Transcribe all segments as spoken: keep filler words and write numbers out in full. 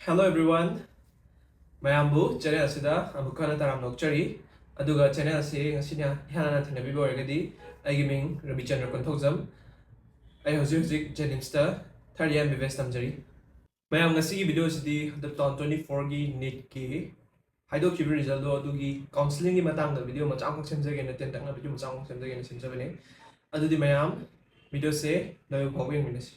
Hello everyone, ꯃꯌꯥꯝꯕꯨ channel ꯑꯁꯤꯗ ꯑꯃꯨꯛ ꯍꯟꯅ ꯇꯔꯥꯝꯅ ꯑꯣꯛꯆꯔꯤ꯫ ꯑꯗꯨꯒ channel ꯑꯁꯤ ꯉꯁꯤꯅ ꯏꯍꯥꯟ ꯍꯥꯟꯅ ꯊꯦꯡꯅꯕꯤꯕ ꯑꯣꯏꯔꯒꯗꯤ, ꯑꯩꯒꯤ ꯃꯤꯡ ꯔꯕꯤꯆꯟꯗ꯭ꯔ ꯀꯣꯟꯊꯧꯖꯝ꯫ ꯑꯩ ꯍꯧꯖꯤꯛ ꯍꯧꯖꯤꯛ JNIMSꯇ third year MBBS ꯇꯝꯖꯔꯤ꯫ ꯃꯌꯥꯝ, ꯉꯁꯤꯒꯤ video ꯑꯁꯤꯗꯤ ꯍꯟꯗꯛ two thousand twenty fourꯒꯤ NEETꯀꯤ ꯍꯥꯏꯗꯣꯛꯈꯤꯕ resultꯗꯣ, ꯑꯗꯨꯒꯤ counselingꯒꯤ ꯃꯇꯥꯡꯗ video ꯃꯆꯥ ꯑꯃꯈꯛ ꯁꯦꯝꯖꯒꯦꯅ, ꯇꯦꯟꯇꯛꯅ video ꯃꯆꯥ ꯑꯃꯈꯛ ꯁꯦꯝꯖꯒꯦꯅ ꯁꯦꯝꯖꯕꯅꯦ꯫ ꯑꯗꯨꯗꯤ ꯃꯌꯥꯝ, videoꯁꯦ ꯂꯣꯏꯕ ꯐꯥꯎꯕ ꯌꯦꯡꯃꯤꯟꯅꯁꯤ꯫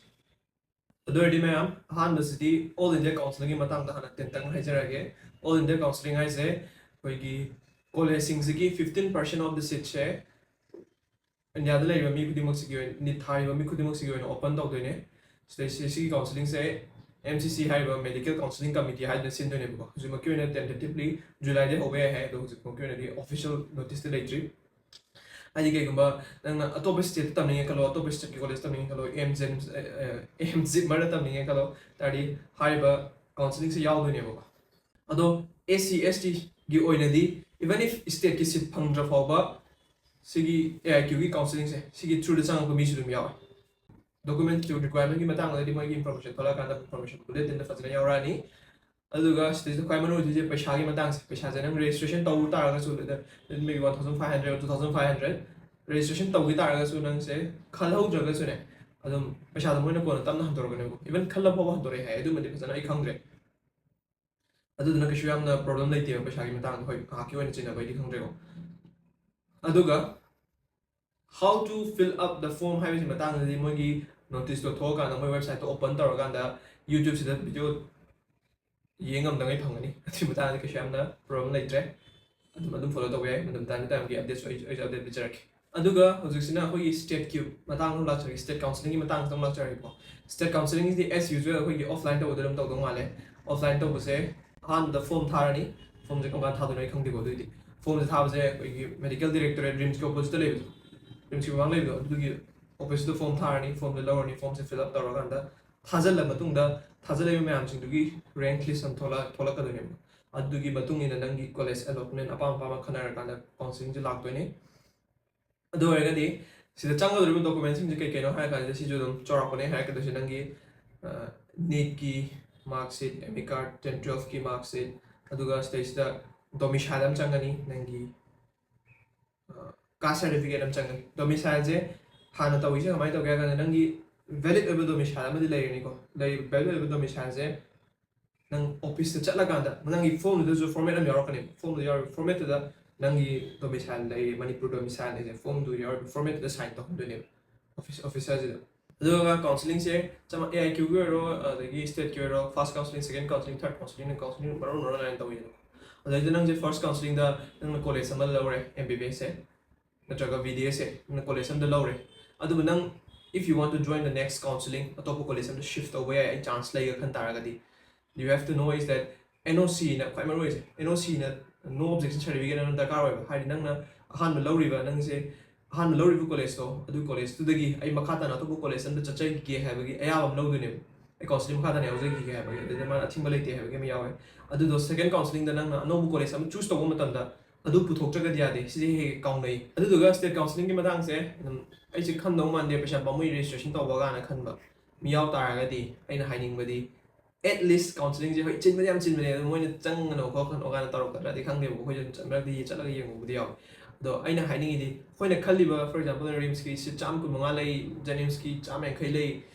ꯑꯗꯨ ꯑꯣꯏꯔꯗꯤ ꯃꯌꯥꯝ, ꯑꯍꯥꯟꯕꯁꯤꯗꯤ All India Counselingꯒꯤ ꯃꯇꯥꯡꯗ ꯍꯥꯟꯅ ꯇꯦꯟꯇꯪ ꯍꯥꯏꯖꯔꯛꯑꯒꯦ꯫ All India Counseling ꯍꯥꯏꯁꯦ ꯑꯩꯈꯣꯏꯒꯤ collegeꯁꯤꯡꯁꯤꯒꯤ fifteen percent of the seatꯁꯦ ꯏꯟꯗꯤꯌꯥꯗ ꯂꯩꯔꯤꯕ ꯃꯤ ꯈꯨꯗꯤꯡꯃꯛꯁꯤꯒꯤ ꯑꯣꯏꯅ, NEET ꯊꯥꯔꯤꯕ ꯃꯤ ꯈꯨꯗꯤꯡꯃꯛꯁꯤꯒꯤ ꯑꯣꯏꯅ open ꯇꯧꯗꯣꯏꯅꯦ꯫ ꯁꯤꯗꯩ-, ꯁꯤ-, ꯁꯤꯒꯤ counselingꯁꯦ MCC ꯍꯥꯏꯔꯤꯕ Medical Counselling Committee ꯍꯥꯏꯗꯨꯅ ꯁꯤꯟꯗꯣꯏꯅꯦꯕꯀꯣ꯫ ꯍꯧꯖꯤꯛꯃꯛꯀꯤ ꯑꯣꯏꯅ tentatively Julyꯗꯩ ꯍꯧꯕ ꯌꯥꯏ ꯍꯥꯏ, ꯑꯗꯣ ꯍꯧꯖꯤꯛꯃꯛꯀꯤ ꯑꯣꯏꯅꯗꯤ official noticeꯇꯤ ꯂꯩꯇ꯭ꯔꯤ꯫ ꯍꯥꯏꯗꯤ ꯀꯩꯒꯨꯝꯕ ꯅꯪꯅ ꯑꯇꯣꯞꯄ stateꯇ ꯇꯝꯅꯤꯡꯉꯦ ꯈꯜꯂꯣ, ꯑꯇꯣꯞꯄ stateꯀꯤ college ꯇꯝꯅꯤꯡꯉꯦ ꯈꯜꯂꯣ, AIIMS, ꯑ, ꯑ, AIIMSꯖꯤꯞꯃꯔꯗ ꯇꯝꯅꯤꯡꯉꯦ ꯈꯜꯂꯣ, ꯇꯥꯔꯗꯤ ꯍꯥꯏꯔꯤꯕ counselingꯁꯦ ꯌꯥꯎꯗꯣꯏꯅꯦꯕꯀꯣ꯫ ꯑꯗꯣ SC STꯒꯤ ꯑꯣꯏꯅꯗꯤ, even if stateꯀꯤ seat ꯐꯪꯗ꯭ꯔ ꯐꯥꯎꯕ, ꯁꯤꯒꯤ AIQꯒꯤ counselingꯁꯦ, ꯁꯤꯒꯤ throughꯗ ꯆꯪꯉꯛꯄ ꯃꯤꯁꯨ ꯑꯗꯨꯝ ꯌꯥꯎꯋꯦ꯫ Document requirementꯀꯤ ꯃꯇꯥꯡꯗꯗꯤ ꯃꯣꯏꯒꯤ information ꯊꯣꯛꯂꯛꯑꯀꯥꯟꯗ information bulletinꯗ ꯐꯖꯅ ꯌꯥꯎꯔꯛꯑꯅꯤ꯫ ꯑꯗꯨꯒ ꯁꯤꯗꯩꯁꯤꯗ ꯈ꯭ꯋꯥꯏ ꯃꯔꯨ ꯑꯣꯏꯗꯣꯏꯁꯦ ꯄꯩꯁꯥꯒꯤ ꯃꯇꯥꯡꯁꯦ꯫ ꯄꯩꯁꯥꯁꯦ ꯅꯪ registration ꯇꯧ ꯇꯥꯔꯒꯁꯨ, maybe one thousand five hundred, two thousand five hundred registration ꯇꯧꯈꯤ ꯇꯥꯔꯒꯁꯨ, ꯅꯪꯁꯦ ꯈꯜꯍꯧꯗ꯭ꯔꯒꯁꯨꯅꯦ, ꯑꯗꯨꯝ ꯄꯩꯁꯥꯗꯣ ꯃꯣꯏꯅ ꯀꯣꯟꯅ ꯇꯞꯅ ꯍꯟꯗꯣꯔꯛꯀꯅꯦꯕ꯫ Even ꯈꯜꯂ ꯐꯥꯎꯕ ꯍꯟꯗꯣꯔꯛꯑꯦ ꯍꯥꯏ, ꯑꯗꯨꯃꯗꯤ ꯐꯖꯅ ꯑꯩ ꯈꯪꯗ꯭ꯔꯦ꯫ ꯑꯗꯨꯗꯨꯅ ꯀꯩꯁꯨ ꯌꯥꯝꯅ problem ꯂꯩꯇꯦꯕ ꯄꯩꯁꯥꯒꯤ ꯃꯇꯥꯡꯗ꯫ ꯍꯣꯏ, ꯉꯥꯏꯍꯥꯛꯀꯤ ꯑꯣꯏꯅ ꯆꯤꯡꯅꯕꯩꯗꯤ ꯈꯪꯗ꯭ꯔꯦꯀꯣ꯫ ꯑꯗꯨꯒ how to fill up the form ꯍꯥꯏꯕꯁꯤ ꯃꯇꯥꯡꯗꯗꯤ ꯃꯣꯏꯒꯤ noticeꯇꯣ ꯊꯣꯛꯑꯀꯥꯟꯗ, ꯃꯣꯏ websiteꯇꯣ open ꯇꯧꯔꯀꯥꯟꯗ YouTubeꯁꯤꯗ video ꯌꯦꯡ ꯉꯝꯗꯉꯩ ꯐꯪꯒꯅꯤ꯫ ꯑꯗꯨꯒꯤ ꯃꯇꯥꯡꯗꯗꯤ ꯀꯩꯁꯨ ꯌꯥꯝꯅ problem ꯂꯩꯇ꯭ꯔꯦ꯫ ꯑꯗꯨꯝ, ꯑꯗꯨꯝ follow ꯇꯧꯕ ꯌꯥꯏ꯫ ꯃꯇꯝ ꯃꯇꯥꯡꯒꯤ ꯃꯇꯥꯡꯒꯤ updateꯁꯨ ꯑꯩ, ꯑꯩꯁꯨ update ꯄꯤꯖꯔꯛꯀꯦ꯫ ꯑꯗꯨꯒ ꯍꯧꯖꯤꯛꯁꯤꯅ ꯑꯩꯈꯣꯏꯒꯤ stateꯀꯤ ꯃꯇꯥꯡꯗ ꯑꯃꯨꯛ ꯂꯥꯛꯆꯔꯒꯦ, state counselingꯒꯤ ꯃꯇꯥꯡꯗ ꯑꯃꯨꯛ ꯂꯥꯛꯆꯔꯒꯦꯀꯣ꯫ State counselingꯒꯤꯗꯤ as usual ꯑꯩꯈꯣꯏꯒꯤ offline ꯇꯧꯕꯗ ꯑꯗꯨꯝ ꯇꯧꯗꯧ ꯃꯥꯜꯂꯦ꯫ Offline ꯇꯧꯕꯁꯦ ꯑꯍꯥꯟꯕꯗ form ꯊꯥꯔꯅꯤ꯫ Formꯁꯦ ꯀꯔꯝ ꯀꯥꯟꯗ ꯊꯥꯗꯣꯏꯅꯣ ꯑꯩ ꯈꯪꯗꯦꯀꯣ꯫ ꯑꯗꯨꯏꯗꯤ formꯁꯦ ꯊꯥꯕꯁꯦ ꯑꯩꯈꯣꯏꯒꯤ Medical Directorate, RIMSꯀꯤ oppositeꯇ ꯂꯩꯕꯗꯣ, RIMSꯀꯤ ꯃꯃꯥꯡ ꯂꯩꯕꯗꯣ, ꯑꯗꯨꯒꯤ officeꯇꯨꯗ form ꯊꯥꯔꯅꯤ, formꯁꯦ ꯂꯧꯔꯅꯤ, formꯁꯦ fill up ꯇꯧꯔꯀꯥꯟꯗ ꯊꯥꯖꯤꯜꯂ ꯃꯇꯨꯡꯗ, ꯊꯥꯖꯤꯜꯂꯛꯏꯕ ꯃꯌꯥꯝꯁꯤꯡꯗꯨꯒꯤ rank list ꯑꯃ ꯊꯣꯛꯂꯛ-, ꯊꯣꯛꯂꯛꯀꯗꯣꯏꯅꯦꯕ꯫ ꯑꯗꯨꯒꯤ ꯃꯇꯨꯡ ꯏꯟꯅ ꯅꯪꯒꯤ college allotment ꯑꯄꯥꯝ ꯑꯄꯥꯝꯕ ꯈꯟꯅꯔꯀꯥꯟꯗ counselingꯁꯦ ꯂꯥꯛꯇꯣꯏꯅꯦ꯫ ꯑꯗꯨ ꯑꯣꯏꯔꯒꯗꯤ ꯁꯤꯗ ꯆꯪꯒꯗꯧꯔꯤꯕ documentꯁꯤꯡꯁꯦ ꯀꯩ ꯀꯩꯅꯣ ꯍꯥꯏꯔ ꯀꯥꯟꯁꯤꯗ, ꯁꯤꯁꯨ ꯑꯗꯨꯝ ꯆꯥꯎꯔꯥꯛꯄꯅꯦ ꯍꯥꯏꯔꯛꯀꯗꯣꯏꯁꯦ꯫ ꯅꯪꯒꯤ, ꯑ, NEETꯀꯤ mark sheet, admit card, ten twelve ꯀꯤ mark sheet, ꯑꯗꯨꯒ ꯁꯤꯗꯩꯁꯤꯗ domicile ꯑꯃ ꯆꯪꯒꯅꯤ, ꯅꯪꯒꯤ caste certificate ꯑꯃ ꯆꯪꯒꯅꯤ꯫ Domicile ꯁꯦ ꯍꯥꯟꯅ ꯇꯧꯔꯤꯁꯦ ꯀꯃꯥꯏꯅ ꯇꯧꯒꯦ ꯍꯥꯏ ꯀꯥꯟꯗ, ꯅꯪꯒꯤ valid ꯑꯣꯏꯕ domicile ꯑꯃꯗꯤ ꯂꯩꯔꯅꯤꯀꯣ꯫ ꯂꯩ valid ꯑꯣꯏꯕ domicile ꯁꯦ ꯅꯪ office ꯇ ꯆꯠꯂꯀꯥꯟꯗ ꯅꯪꯒꯤ form ꯗꯨꯗꯁꯨ format ꯑꯃ ꯌꯥꯎꯔꯛꯀꯅꯦꯕ꯫ Form ꯗꯨ ꯌꯥꯎꯔꯤꯕ format ꯇꯨꯗ ꯅꯪꯒꯤ domicile ꯂꯩꯔꯦ, ꯃꯅꯤꯄꯨꯔ domicile ꯂꯩꯔꯦ, form ꯗꯨ ꯌꯥꯎꯔꯤꯕ format ꯇꯨꯗ sign ꯇꯧꯍꯟꯗꯣꯏꯅꯦꯕ office officer ꯁꯤꯗ꯫ ꯑꯗꯨꯒ counselling ꯁꯦ ꯆꯞ ꯃꯥꯟꯅꯩ, A I Q ꯒꯤ ꯑꯣꯏꯔꯣ, ꯑꯗꯒꯤ state ꯀꯤ ꯑꯣꯏꯔꯣ, first counselling, second counselling, third counselling, counselling ꯃꯔꯣꯟ ꯃꯔꯣꯟ ꯅꯥꯏꯅ ꯇꯧꯋꯤꯗꯅ꯫ ꯑꯗꯩꯗ ꯅꯪꯁꯦ first counselling ꯗ ꯅꯪꯅ college ꯑꯃ ꯂꯧꯔꯦ, M B B S ꯁꯦ ꯅꯠꯇ꯭ꯔꯒ B D S ꯁꯦ ꯅꯪꯅ college ꯑꯃꯗ ꯂꯧꯔꯦ꯫ ꯑꯗꯨꯕꯨ ꯅꯪ, if you want to join the next counselling, ꯑꯇꯣꯞꯄ college ꯑꯃꯗ shift ꯇꯧꯕ ꯌꯥꯏ, ꯑꯩ chance ꯂꯩꯒ ꯈꯟ ꯇꯥꯔꯒꯗꯤ, you have to know is that N O C ꯅ ꯈ꯭ꯋꯥꯏ ꯃꯔꯨ ꯑꯣꯏꯁꯦ꯫ N O C ꯅ, no objection certificate ꯑꯃ ꯗꯔꯀꯥꯔ ꯑꯣꯏꯕ꯫ ꯍꯥꯏꯗꯤ ꯅꯪꯅ ꯑꯍꯥꯟꯕ ꯂꯧꯔꯤꯕ, ꯅꯪꯁꯦ ꯑꯍꯥꯟꯕ ꯂꯧꯔꯤꯕ college ꯇꯣ, ꯑꯗꯨ college ꯇꯨꯗꯒꯤ ꯑꯩ ꯃꯈꯥ ꯇꯥꯅ ꯑꯇꯣꯞꯄ college ꯑꯃꯗ ꯆꯠꯆꯈꯤꯒꯦ ꯍꯥꯏꯕꯒꯤ ꯑꯌꯥꯕ ꯑꯃ ꯂꯧꯗꯣꯏꯅꯦꯕ, ꯑꯩ counselling ꯃꯈꯥ ꯇꯥꯅ ꯌꯥꯎꯖꯈꯤꯒꯦ ꯍꯥꯏꯕꯒꯤ꯫ ꯑꯗꯨꯗ ꯃꯥꯅ ꯑꯊꯤꯡꯕ ꯂꯩꯇꯦ ꯍꯥꯏꯕꯒꯤ ꯑꯃ ꯌꯥꯎꯋꯦ꯫ ꯑꯗꯨꯗꯣ second counselling ꯗ ꯅꯪꯅ ꯑꯅꯧꯕ college ꯑꯃ choose ꯇꯧꯕ ꯃꯇꯝꯗ ꯑꯗꯨ ꯄꯨꯊꯣꯛꯇ꯭ꯔꯒꯗꯤ ꯌꯥꯗꯦ꯫ ꯁꯤꯁꯦ ꯍꯦꯛ ꯍꯦꯛ ꯀꯥꯎꯅꯩ꯫ ꯑꯗꯨꯗꯨꯒ state counselling ꯒꯤ ꯃꯇꯥꯡꯁꯦ ꯑꯗꯨꯝ ꯑꯩꯁꯦ ꯈꯟꯗꯧ ꯃꯥꯟꯗꯦ, ꯄꯩꯁꯥ ꯄꯥꯝꯃꯨꯏ registration ꯇꯧꯕ ꯀꯥꯏꯅ ꯈꯟꯕ ꯃꯤ ꯌꯥꯎ ꯇꯥꯔꯒꯗꯤ, ꯑꯩꯅ ꯍꯥꯏꯅꯤꯡꯕꯗꯤ, at least counselling ꯁꯦ, ꯍꯣꯏ, ꯆꯤꯟꯕꯗꯤ ꯌꯥꯝ ꯆꯤꯟꯕꯅꯦ, ꯑꯗꯨ ꯃꯣꯏꯅ ꯆꯪꯒꯅꯣ ꯈꯣꯠꯀꯅꯣ ꯀꯥꯏꯅ ꯇꯧꯔꯛꯀꯗ꯭ꯔꯗꯤ ꯈꯪꯗꯦꯕꯀꯣ, ꯑꯩꯈꯣꯏꯁꯨ ꯑꯗꯨꯝ ꯆꯠꯂꯒꯗꯤ, ꯆꯠꯂꯒ ꯌꯦꯡꯉꯨꯕꯗꯤ ꯌꯥꯎꯋꯦ꯫ ꯑꯗꯣ ꯑꯩꯅ ꯍꯥꯏꯅꯤꯡꯉꯤꯗꯤ, ꯑꯩꯈꯣꯏꯅ ꯈꯜꯂꯤꯕ, for example, ꯔꯤꯝꯁꯀꯤ seat ꯆꯥꯝꯃ ꯀꯨꯟ ꯃꯉꯥ ꯂꯩ, ꯖꯦꯅꯤꯝꯁꯀꯤ ꯆꯥꯝꯃ ꯌꯥꯡꯈꯩ ꯂꯩ,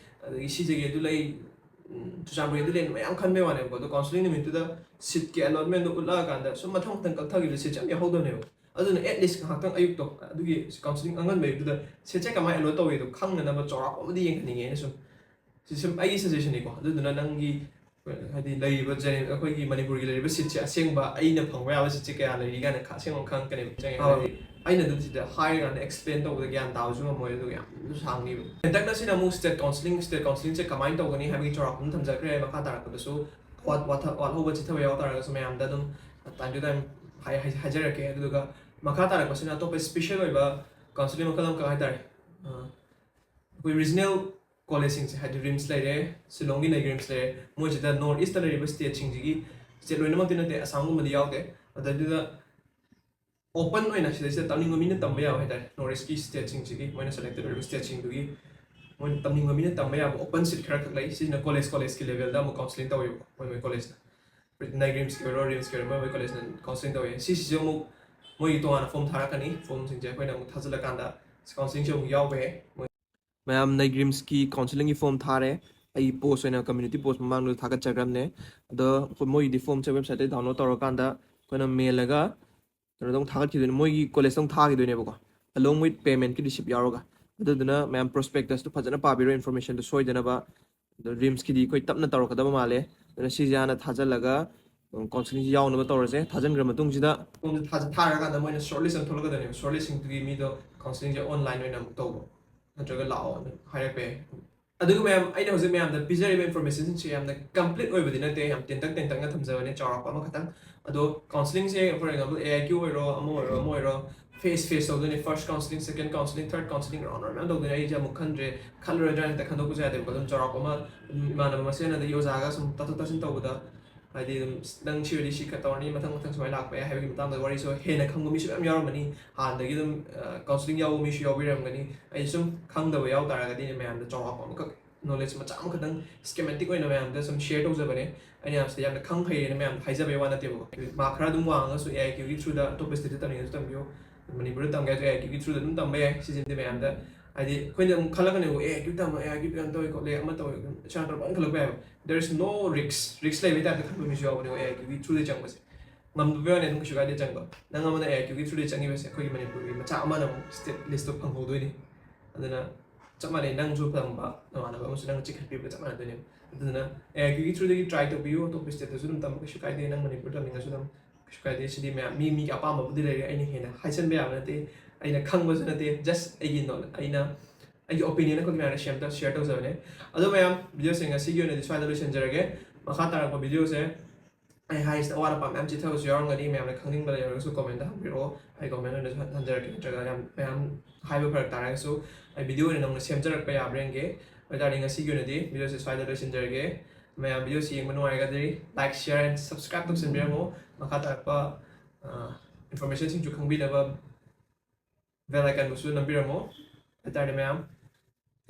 ꯑꯗꯒꯤ ꯁꯤ ꯖꯦꯒꯦ ꯑꯗꯨ ꯂꯩ, ꯎꯝ, ꯆꯨꯔꯆꯥꯟꯄꯨꯔꯒꯤꯗꯨ ꯂꯩ ꯃꯌꯥꯝ ꯈꯟꯕꯩ ꯋꯥꯅꯦꯕꯀꯣ꯫ ꯑꯗꯣ counselling ꯅꯨꯃꯤꯠꯇꯨꯗ seat ꯀꯤ allotment ꯗꯣ ꯎꯠꯂꯛꯑꯀꯥꯟꯗ ꯁꯨꯝ ꯃꯊꯪ ꯃꯊꯪ ꯀꯛꯊꯈꯤꯕꯗ seat ꯁꯦ ꯌꯥꯝ ꯌꯥꯎꯍꯧꯗꯕꯅꯦꯕ꯫ ꯑꯗꯨꯅ at least ꯉꯥꯏꯍꯥꯛꯇꯪ ꯑꯌꯨꯛꯇꯣ, ꯑꯗꯨꯒꯤ counselling ꯑꯉꯟꯕ ꯑꯌꯨꯛꯇꯨꯗ seat ꯁꯦ ꯀꯃꯥꯏꯅ allot ꯇꯧꯋꯤꯗꯣ ꯈꯪꯅꯅꯕ ꯆꯥꯎꯔꯥꯛꯄ ꯑꯃꯗꯤ ꯌꯦꯡꯍꯟꯅꯤꯡꯉꯦ ꯑꯩꯅ ꯁꯨꯝ꯫ ꯁꯤ ꯁꯨꯝ ꯑꯩꯒꯤ suggestion ꯅꯤꯀꯣ꯫ ꯑꯗꯨꯗꯨꯅ ꯅꯪꯒꯤ, ꯍꯥꯏꯗꯤ, ꯂꯩꯔꯤꯕ ꯖꯦꯅꯤ-, ꯑꯩꯈꯣꯏꯒꯤ ꯃꯅꯤꯄꯨꯔꯒꯤ ꯂꯩꯔꯤꯕ seat ꯁꯦ, ꯑꯁꯦꯡꯕ ꯑꯩꯅ ꯐꯪꯕ ꯌꯥꯕ seat ꯁꯦ ꯀꯌꯥ ꯂꯩꯔꯤ ꯀꯥꯏꯅ ꯈ-, ꯑꯁꯦꯡꯕ ꯈꯪꯉꯛꯀꯅꯦꯕ꯫ ꯆꯪꯉꯦ꯫ ꯑꯥ꯫ ꯍꯥꯏꯗꯤ ꯑꯩꯅ ꯑꯗꯨꯝ ꯁꯤꯗ ꯍꯥꯏꯔꯀꯥꯟꯗ explain ꯇꯧꯕꯗ ꯒ꯭ꯌꯥꯟ ꯇꯥꯕꯁꯨ ꯉꯝꯃꯣꯏ, ꯑꯗꯨꯒ ꯌꯥꯝꯅꯁꯨ ꯁꯥꯡꯅꯤꯕ꯫ ꯍꯟꯗꯛꯅ ꯁꯤꯅ ꯑꯃꯨꯛ state counselling, state counselling ꯁꯦ ꯀꯃꯥꯏꯅ ꯇꯧꯒꯅꯤ ꯍꯥꯏꯕꯒꯤ ꯆꯥꯎꯔꯥꯛꯄ ꯑꯃ ꯊꯝꯖꯈ꯭ꯔꯦ꯫ ꯃꯈꯥ ꯇꯥꯔꯛꯄꯗꯁꯨ ꯋꯥꯠ-, ꯋꯥꯠꯊ-, ꯋꯥꯠꯍꯧꯕ ꯆꯤꯠꯊꯕ ꯌꯥꯎ ꯇꯥꯔꯒꯁꯨ ꯃꯌꯥꯝꯗ ꯑꯗꯨꯝ time to time ꯍꯥꯏ-, ꯍꯥꯏ-, ꯍꯥꯏꯖꯔꯛꯀꯦ꯫ ꯑꯗꯨꯗꯨꯒ ꯃꯈꯥ ꯇꯥꯔꯛꯄꯁꯤꯅ ꯑꯇꯣꯞꯄ special ꯑꯣꯏꯕ counselling ꯃꯈꯜ ꯑꯃꯈꯛ ꯍꯥꯏꯇꯥꯔꯦ꯫ ꯑ, ꯑꯩꯈꯣꯏ regional college ꯁꯤꯡꯁꯦ, ꯍꯥꯏꯗꯤ ꯔꯤꯝꯁ ꯂꯩꯔꯦ, ꯁꯤꯂꯣꯡꯒꯤ ꯂꯩ, ꯔꯤꯝꯁ ꯂꯩꯔꯦ, ꯃꯣꯏꯁꯤꯗ North East ꯇ ꯂꯩꯔꯤꯕ state ꯁꯤꯡꯁꯤꯒꯤ, state ꯂꯣꯏꯅꯃꯛꯇꯤ ꯅꯠꯇꯦ, ꯑꯁꯥꯝꯒꯨꯝꯕꯗꯤ ꯌꯥꯎꯗꯦ, ꯑꯗꯨꯗꯨꯗ open ꯑꯣꯏꯅ ꯁꯤꯗꯩꯁꯤꯗ ꯇꯝꯅꯤꯡꯕ ꯃꯤꯅ ꯇꯝꯕ ꯌꯥꯕ ꯍꯥꯏꯇꯥꯔꯦ, North East ꯀꯤ state ꯁꯤꯡꯁꯤꯒꯤ, ꯃꯣꯏꯅ selected ꯑꯣꯏꯔꯤꯕ state ꯁꯤꯡꯗꯨꯒꯤ ꯃꯣꯏꯅ ꯇꯝꯅꯤꯡꯕ ꯃꯤꯅ ꯇꯝꯕ ꯌꯥꯕ open seat ꯈꯔ ꯈꯛ ꯂꯩ꯫ ꯁꯤꯁꯤꯅ ꯀꯣꯂꯦꯖ ꯀꯣꯂꯦꯖꯀꯤ ꯂꯦꯚꯦꯜꯗ ꯑꯃꯨꯛ ꯀꯥꯎꯟꯁꯤꯂꯤꯡ ꯇꯧꯋꯦꯕꯀꯣ, ꯃꯣꯏ ꯃꯣꯏ ꯀꯣꯂꯦꯖꯅ꯫ ꯅꯥꯏꯒ꯭ꯔꯤꯝꯁꯀꯤ ꯑꯣꯏꯔꯣ, ꯔꯤꯝꯁꯀꯤ ꯑꯣꯏꯔꯣ, ꯃꯣꯏ ꯃꯣꯏ ꯀꯣꯂꯦꯖꯅ ꯀꯥꯎꯟꯁꯤꯂꯤꯡ ꯇꯧꯋꯦ꯫ ꯁꯤꯁꯤꯁꯨ ꯑꯃꯨꯛ ꯃꯣꯏꯒꯤ ꯇꯣꯉꯥꯟꯅ ꯐꯣꯝ ꯊꯥꯔꯛꯀꯅꯤ꯫ ꯐꯣꯝꯁꯤꯡꯁꯦ ꯑꯩꯈꯣꯏꯅ ꯑꯃꯨꯛ ꯊꯥꯖꯤꯜꯂꯀꯥꯟꯗ ꯀꯥꯎꯟꯁꯤꯂꯤꯡꯁꯦ ꯑꯃꯨꯛ ꯌꯥꯎꯕ ꯌꯥꯏ꯫ ꯃꯣꯏ ꯃꯌꯥꯝ ꯅꯥꯏꯒ꯭ꯔꯤꯝꯁꯀꯤ ꯀꯥꯎꯟꯁꯤꯂꯤꯡꯒꯤ ꯐꯣꯝ ꯊꯥꯔꯦ꯫ ꯑꯩ ꯄꯣꯁ ꯑꯣꯏꯅ ꯀꯝꯃ꯭ꯌꯨꯅꯤꯇꯤ ꯄꯣꯁ ꯃꯃꯥꯡꯗ ꯊꯥꯒꯠꯆꯈ꯭ꯔꯕꯅꯦ꯫ ꯑꯗꯣ ꯑꯩꯈꯣꯏ ꯃꯣꯏꯒꯤꯗꯤ ꯐꯣꯝꯁꯦ ꯋꯦꯕꯁꯥꯏꯠꯇꯒꯤ ꯗꯥꯎꯟꯂꯣꯗ ꯇꯧꯔꯀꯥꯟꯗ ꯑꯩꯈꯣꯏꯅ ꯃꯦꯜꯂꯒ ꯀꯩꯅꯣꯗ ꯑꯃꯨꯛ ꯊꯥꯒꯠꯈꯤꯗꯣꯏꯅꯦ, ꯃꯣꯏꯒꯤ ꯀꯣꯂꯦꯖꯇ ꯑꯃꯨꯛ ꯊꯥꯈꯤꯗꯣꯏꯅꯦꯕꯀꯣ, along with payment ꯀꯤ receipt ꯌꯥꯎꯔꯒ꯫ ꯑꯗꯨꯗꯨꯅ ꯃꯌꯥꯝ ꯄ꯭ꯔꯣꯁꯄꯦꯛꯇꯁꯇꯨ ꯐꯖꯅ ꯄꯥꯕꯤꯔꯣ, ꯏꯟꯐꯣꯔꯃꯦꯁꯟꯗꯨ ꯁꯣꯏꯗꯅꯕ꯫ ꯑꯗꯣ ꯔꯤꯝꯁꯀꯤꯗꯤ ꯑꯩꯈꯣꯏ ꯇꯞꯅ ꯇꯧꯔꯛꯀꯗꯕ ꯃꯥꯜꯂꯦ꯫ ꯑꯗꯨꯅ ꯁꯤꯁꯦ ꯍꯥꯟꯅ ꯊꯥꯖꯤꯜꯂꯒ ꯀꯥꯎꯟꯁꯤꯂꯤꯡꯁꯤ ꯌꯥꯎꯅꯕ ꯇꯧꯔꯁꯦ꯫ ꯊꯥꯖꯤꯟꯈ꯭ꯔ ꯃꯇꯨꯡꯁꯤꯗ ꯐꯣꯝꯁꯦ ꯊꯥꯖ- ꯊꯥꯔꯀꯥꯟꯗ ꯃꯣꯏꯅ ꯁꯣꯔꯠ ꯂꯤꯁ ꯑꯃ ꯊꯣꯛꯂꯛꯀꯗꯣꯏꯅꯦꯕ꯫ ꯁꯣꯔꯠ ꯂꯤꯁꯁꯤꯡꯗꯨꯒꯤ ꯃꯤꯗꯣ ꯀꯥꯎꯟꯁꯤꯂꯤꯡꯁꯦ ꯑꯣꯟꯂꯥꯏꯟ ꯑꯣꯏꯅ ꯑꯃꯨꯛ ꯇꯧꯕ ꯅꯠꯇ꯭ꯔꯒ ꯂꯥꯛꯑꯣ ꯑꯗꯨꯝ ꯍꯥꯏꯔꯛꯄ ꯌꯥꯏ꯫ ꯑꯗꯨꯒ ꯃꯌꯥꯝ, ꯑꯩꯅ ꯍꯧꯖꯤꯛ ꯃꯌꯥꯝꯗ ꯄꯤꯖꯔꯤꯕ ꯏꯟꯐꯣꯔꯃꯦꯁꯟꯁꯤꯡꯁꯦ ꯌꯥꯝꯅ ꯀꯝꯄ꯭ꯂꯤꯠ ꯑꯣꯏꯕꯗꯤ ꯅꯠꯇꯦ, ꯌꯥꯝ ꯇꯦꯟꯇꯛ ꯇꯦꯟꯇꯛꯅ ꯊꯝꯖꯕꯅꯦ, ꯆꯥꯎꯔꯥꯛꯄ ꯑꯃꯈꯛꯇꯪ꯫ ꯑꯗꯣ ꯀꯥꯎꯟꯁꯤꯂꯤꯡꯁꯦ, for example, A I Q ꯑꯣꯏꯔꯣ, ꯑꯃ ꯑꯣꯏꯔꯣ, ꯑꯃ ꯑꯣꯏꯔꯣ, ꯐꯦꯁ ꯐꯦꯁ ꯇꯧꯗꯣꯏꯅꯦ꯫ First counselling, second counselling, third counselling, round round ꯃꯌꯥꯝ ꯇꯧꯗꯣꯏꯅꯦ꯫ ꯑꯩꯁꯦ ꯑꯃꯨꯛ ꯈꯟꯗ꯭ꯔꯦ, ꯈꯜꯂꯔꯣꯏꯗ꯭ꯔꯥ ꯍꯦꯛꯇ ꯈꯟꯗꯣꯛꯄꯁꯨ ꯌꯥꯗꯦꯕꯀꯣ꯫ ꯑꯗꯨꯝ ꯆꯥꯎꯔꯥꯛꯄ ꯑꯃ, ꯎꯝ, ꯏꯃꯥꯟꯅꯕ ꯃꯁꯦꯟ ꯑꯗꯒꯤ ꯑꯣꯖꯥꯒ ꯁꯨꯝ ꯇꯥꯊꯣꯛ ꯇꯥꯁꯤꯟ ꯇꯧꯕꯗ, ꯍꯥꯏꯗꯤ ꯑꯗꯨꯝ ꯅꯪ ꯁꯤ ꯑꯣꯏꯔꯗꯤ ꯁꯤ ꯈꯔ ꯇꯧꯔꯅꯤ, ꯃꯊꯪ ꯃꯊꯪ ꯁꯨꯃꯥꯏꯅ ꯂꯥꯛꯄ ꯌꯥꯏ ꯍꯥꯏꯕꯒꯤ ꯃꯇꯥꯡꯗ ꯋꯥꯔꯤꯁꯨ ꯍꯦꯟꯅ ꯈꯪꯕ ꯃꯤꯁꯨ ꯃꯌꯥꯝ ꯌꯥꯎꯔꯝꯃꯅꯤ꯫ ꯍꯥꯟꯅꯗꯒꯤ ꯑꯗꯨꯝ ꯀꯥꯎꯟꯁꯤꯂꯤꯡ ꯌꯥꯎꯕ ꯃꯤꯁꯨ ꯌꯥꯎꯕꯤꯔꯝꯒꯅꯤ꯫ ꯑꯩ ꯁꯨꯝ ꯈꯪꯗꯕ ꯌꯥꯎ ꯇꯥꯔꯒꯗꯤ ꯃꯌꯥꯝꯗ ꯆꯥꯎꯔꯥꯛꯄ ꯑꯃꯈꯛ, ꯅꯣꯂꯦꯖ ꯃꯆꯥ ꯑꯃꯈꯛꯇꯪ, ꯁ꯭ꯀꯦꯃꯦꯇꯤꯛ ꯑꯣꯏꯅ ꯃꯌꯥꯝꯗ ꯁꯨꯝ ꯁꯤꯌꯔ ꯇꯧꯖꯕꯅꯦ꯫ ꯑꯩꯅ ꯁꯤꯗ ꯌꯥꯝꯅ ꯈꯪ ꯍꯩꯔꯦꯅ ꯃꯌꯥꯝꯗ ꯍꯥꯏꯖꯕꯩ ꯋꯥ ꯅꯠꯇꯦꯕꯀꯣ꯫ ꯃꯥꯔꯛ ꯈꯔ ꯑꯗꯨꯝ ꯋꯥꯡꯉꯒꯁꯨ A I Q ꯒꯤ through ꯗ ꯑꯇꯣꯞꯄ ꯁ꯭ꯇꯦꯠꯇ ꯇꯝꯅꯤꯡꯉꯁꯨ ꯇꯝꯕꯤꯌꯨ, ꯃꯅꯤꯄꯨꯔꯗ ꯇꯝꯒꯦ ꯍꯥꯏꯔꯁꯨ A I Q ꯒꯤ through ꯗ ꯑꯗꯨꯝ ꯇꯝꯕ ꯌꯥꯏ꯫ ꯁꯤꯁꯤꯃꯗꯤ ꯃꯌꯥꯝꯗ, ꯍꯥꯏꯗꯤ, ꯑꯩꯈꯣꯏꯅ ꯑꯃꯨꯛ ꯈꯜꯂꯛꯀꯅꯦꯕ, "A IQ ꯇꯝꯃꯣ, A IQ ꯀꯩꯅꯣ ꯇꯧꯋꯦ ꯈꯣꯠꯂꯦ, ꯑꯃ ꯇꯧꯋꯦ", ꯑꯗꯨꯝ ꯏꯁꯥ ꯅꯠꯇ꯭ꯔ ꯂꯣꯏꯅ ꯈꯜꯂꯛꯄ ꯌꯥꯏꯕ꯫ There is no risk, risk ꯂꯩꯕꯩ ꯇꯥꯏꯞꯇ ꯈꯟꯕ ꯃꯤꯁꯨ ꯌꯥꯎꯕꯅꯦꯕ A I Q ꯒꯤ through ꯗ ꯆꯪꯕꯁꯦ꯫ ꯉꯝꯗꯕꯩ ꯋꯥꯅꯤ, ꯑꯗꯨꯝ ꯀꯩꯁꯨ ꯀꯥꯏꯗꯦ ꯆꯪꯕ꯫ ꯅꯪ ꯑꯃꯅ A I Q ꯒꯤ through ꯗ ꯆꯪꯉꯤꯕꯁꯦ, ꯑꯩꯈꯣꯏꯒꯤ ꯃꯅꯤꯄꯨꯔꯒꯤ ꯃꯆꯥ ꯑꯃꯅ ꯑꯃꯨꯛ ꯁ꯭ꯇꯦꯠ ꯂꯤꯁꯇꯣ ꯐꯪꯍꯧꯗꯣꯏꯅꯤ꯫ ꯑꯗꯨꯅ ꯆꯞ ꯃꯥꯟꯅꯩ, ꯅꯪꯁꯨ ꯐꯪꯕ, ꯅꯃꯥꯟꯅꯕ ꯑꯃꯁꯨ ꯅꯪꯅ ꯆꯤꯡꯈꯠꯄꯤꯕꯒ ꯆꯞ ꯃꯥꯟꯅꯗꯣꯏꯅꯦꯕ꯫ ꯑꯗꯨꯗꯨꯅ A I Q ꯒꯤ through ꯗꯒꯤ try ꯇꯧꯕꯤꯌꯨ, ꯑꯇꯣꯞꯄ ꯁ꯭ꯇꯦꯠꯇꯁꯨ ꯑꯗꯨꯝ ꯇꯝꯕ ꯀꯩꯁꯨ ꯀꯥꯏꯗꯦ, ꯅꯪ ꯃꯅꯤꯄꯨꯔ ꯇꯝꯅꯤꯡꯉꯁꯨ ꯑꯗꯨꯝ ꯀꯩꯁꯨ ꯀꯥꯏꯗꯦ꯫ ꯁꯤꯗꯤ ꯃꯌꯥꯝ ꯃꯤ ꯃꯤꯒꯤ ꯑꯄꯥꯝꯕꯕꯨꯗꯤ ꯂꯩꯔꯦ, ꯑꯩꯅ ꯍꯦꯟꯅ ꯍꯥꯏꯖꯟꯕ ꯌꯥꯕ ꯅꯠꯇꯦ, ꯑꯩꯅ ꯈꯪꯕꯁꯨ ꯅꯠꯇꯦ, just ꯑꯩꯒꯤ ꯅꯣ-, ꯑꯩꯅ, ꯑꯩꯒꯤ ꯑꯣꯄꯤꯅꯤꯌꯟ ꯑꯩꯈꯣꯏ ꯃꯌꯥꯝꯅ ꯁꯦꯝꯇ ꯁꯤꯌꯔ ꯇꯧꯖꯕꯅꯦ꯫ ꯑꯗꯣ ꯃꯌꯥꯝ, ꯚꯤꯗꯤꯑꯣꯁꯦ ꯉꯁꯤꯒꯤ ꯑꯣꯏꯅꯗꯤ ꯁ꯭ꯋꯥꯏꯗ ꯂꯣꯏꯁꯤꯟꯖꯔꯒꯦ꯫ ꯃꯈꯥ ꯇꯥꯔꯛꯄ ꯚꯤꯗꯤꯑꯣꯁꯦ ꯑꯩ ꯍꯥꯏꯔꯤꯁꯤꯗ ꯑꯋꯥꯠ ꯑꯄꯥ ꯃꯌꯥꯝ ꯆꯤꯊꯕꯁꯨ ꯌꯥꯎꯔꯝꯒꯅꯤ, ꯃꯌꯥꯝꯅ ꯈꯪꯅꯤꯡꯕ ꯂꯩꯔꯒꯁꯨ ꯀꯣꯃꯦꯟꯇ ꯍꯪꯕꯤꯔꯛꯑꯣ, ꯑꯩ ꯀꯣꯃꯦꯟ ꯑꯣꯏꯅꯁꯨ ꯍꯟ-, ꯍꯟꯖꯔꯛꯀꯦ꯫ ꯅꯠꯇ꯭ꯔꯒ ꯌꯥꯝ ꯃꯌꯥꯝ ꯍꯥꯏꯕ ꯐꯔꯛ ꯇꯥꯔꯒꯁꯨ ꯑꯩ ꯚꯤꯗꯤꯑꯣ ꯑꯣꯏꯅ ꯅꯧꯅ ꯁꯦꯝꯖꯔꯛꯄ ꯌꯥꯕ꯭ꯔꯥ ꯌꯦꯡꯒꯦ꯫ ꯑꯗꯨ ꯑꯣꯏꯇꯥꯔꯗꯤ ꯉꯁꯤꯒꯤ ꯑꯣꯏꯅꯗꯤ ꯚꯤꯗꯤꯑꯣꯁꯦ ꯁ꯭ꯋꯥꯏꯗ ꯂꯣꯏꯁꯤꯟꯖꯔꯒꯦ꯫ ꯃꯌꯥꯝ ꯚꯤꯗꯤꯑꯣꯁꯤ ꯌꯦꯡꯕ ꯅꯨꯡꯉꯥꯏꯔꯒꯗꯤ like, share and subscribe ꯇꯧꯁꯤꯟꯕꯤꯔꯝꯃꯣ꯫ ꯃꯈꯥ ꯇꯥꯔꯛꯄ, ꯑ, ꯏꯟꯐꯣꯔꯃꯦꯁꯟꯁꯤꯡꯁꯨ ꯈꯪꯕꯤꯅꯕ bell icon ꯕꯨꯁꯨ ꯅꯝꯕꯤꯔꯝꯃꯣ꯫ ꯑꯗꯨ ꯑꯣꯏꯇꯥꯔꯗꯤ ꯃꯌꯥꯝ,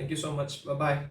Thank you so much. Bye bye.